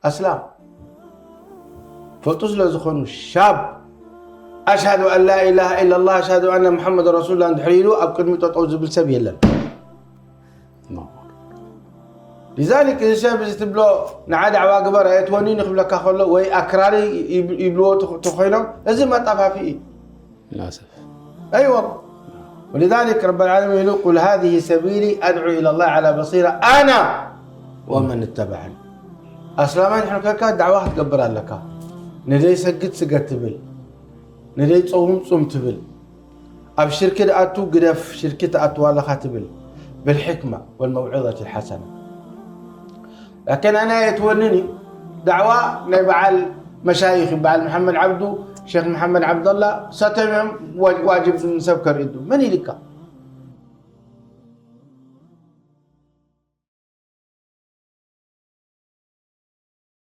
ኣስላም ፈልጡ ስለ ዝኾኑ ሻብ ኣሽሃዱ ኣን ላ ኢላሃ ኢላላህ ኣሽሃዱ ኣነ ሙሓመድ ረሱሉላህ እንድሕር ኢሉ ኣብ ቅድሚ ጠጠው ዝብል ሰብ የለን። ሊዛሊክ እዚ ሰብ እዚ ትብሎ ንዓ ዳዕዋ ግበር ኣየትወኒን ክብለካ ከሎ ወይ ኣክራሪ ይብ- ይብልዎ ተኾ- ተኾይኖም እዚ መጣፋፊ እዩ። للأسف ኣይዋ ولذلك رب العالمين يقول قل هذه سبيلي أدعو إلى الله على بصيرة أنا ومن اتبعني ኣስላማይ ንሕንከካ ዳዕዋ ክትገብር ኣለካ። ንደይ ሰግድ ስገድ ትብል፣ ንደይ ጸውም ጹም ትብል፣ ኣብ ሽርኪ ድኣቱ ግደፍ ሽርኪ ትኣትዋ ኣለኻ ትብል بالحكمة والموعظة الحسنة. ላኪን ኣነ የትወንን እዩ ዳዕዋ ናይ በዓል መሻይኽ በዓል መሓመድ ዓብዱ ሸክ መሓመድ ዓብደላ ሰተዮም ዋጅብ ንሰብ ከርእዱ መን ኢልካ